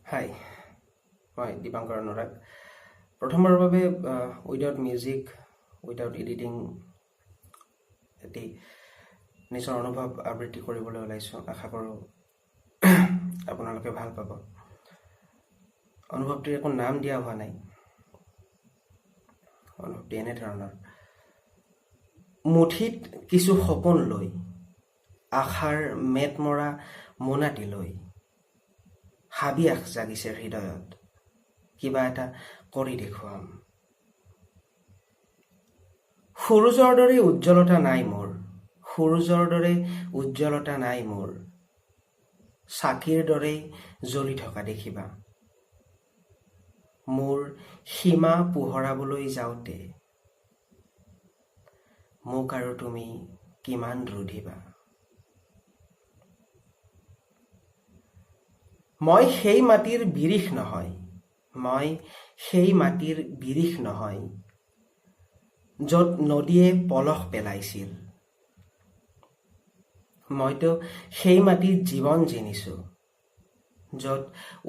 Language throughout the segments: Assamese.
হাই, মই দীপাংকৰ অনুৰাগ। প্ৰথমবাৰৰ বাবে উইদাউট মিউজিক, উইদাউট এডিটিং এটি নিজৰ অনুভৱ আবৃত্তি কৰিবলৈ ওলাইছোঁ। আশা কৰোঁ আপোনালোকে ভাল পাব। অনুভৱটিৰ একো নাম দিয়া হোৱা নাই। অনুভৱটি এনেধৰণৰ: মুঠিত কিছু সপোন লৈ, আশাৰ মেটমৰা মোনাটি লৈ, হাবিয়াস জাগিছে হৃদয়ত, কিবা এটা কৰি দেখুৱাম। সূৰুযৰ দৰে উজ্জ্বলতা নাই মোৰ, সূৰুযৰ দৰে উজ্জ্বলতা নাই মোৰ, চাকিৰ দৰেই জ্বলি থকা দেখিবা। মোৰ সীমা পোহৰাবলৈ যাওঁতে মোক আৰু তুমি কিমান ৰুধিবা? মই সেই মাটিৰ বিৰিখ নহয়, মই সেই মাটিৰ বিৰিখ নহয়, য'ত নদীয়ে পলস পেলাইছিল। মইতো সেই মাটিত জীৱন জিনিছো, য'ত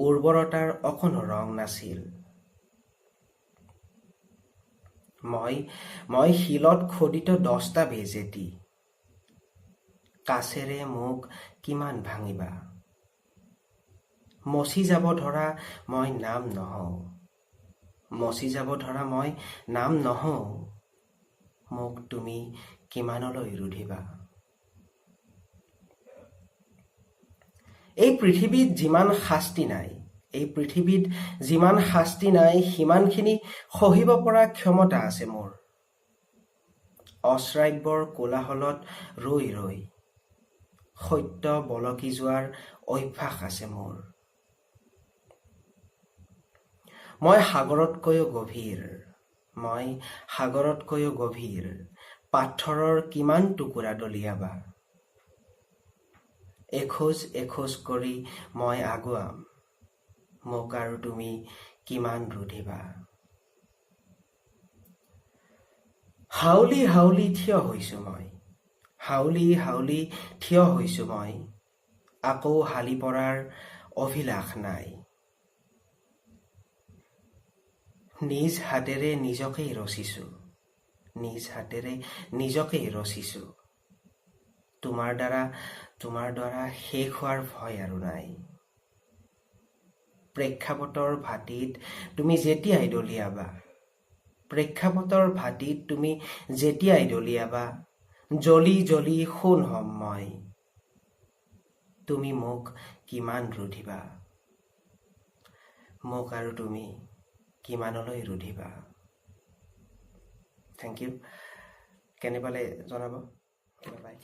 উৰ্বৰতাৰ অকণো ৰং নাছিল। মই শিলত খোদিত দস্তাবেজ এটি, কাঁচেৰে মোক কিমান ভাঙিবা? মচি যাব ধৰা মই নাম নহওঁ, মচি যাব ধৰা মই নাম নহওঁ, মোক তুমি কিমানলৈ ৰুধিবা? এই পৃথিৱীত যিমান শাস্তি নাই, এই পৃথিৱীত যিমান শাস্তি নাই, সিমানখিনি সহিব পৰা ক্ষমতা আছে মোৰ। অশ্ৰাব্যৰ কোলাহলত ৰৈ ৰৈ সত্য বলকি যোৱাৰ অভ্যাস আছে মোৰ। মই সাগৰতকৈও গভীৰ, মই সাগৰতকৈও গভীৰ, পাথৰৰ কিমান টুকুৰা দলিয়াবা? এখোজ এখোজ কৰি মই আগুৱাম, মোক আৰু তুমি কিমান ৰুধিবা? হাউলি হাউলি থিয় হৈছো মই, হাউলি হাউলি থিয় হৈছো মই, আকৌ হালি পৰাৰ অভিলাষ নাই। নিজ হাতেৰে নিজকেই ৰচিছো, নিজ হাতেৰে নিজকেই ৰচিছো, তোমাৰ দ্বাৰা শেষ হোৱাৰ ভয় আৰু নাই। প্ৰেক্ষাপটৰ ভাটিত তুমি যেতিয়াই দলিয়াবা, প্ৰেক্ষাপটৰ ভাটিত তুমি যেতিয়াই দলিয়াবা, জ্বলি জ্বলি সোণ হ'ম মই। তুমি মোক কিমান ৰুধিবা? মোক আৰু তুমি কিমানলৈ ৰুধিবা? Thank you. কেনে পালে জনাব। বাই।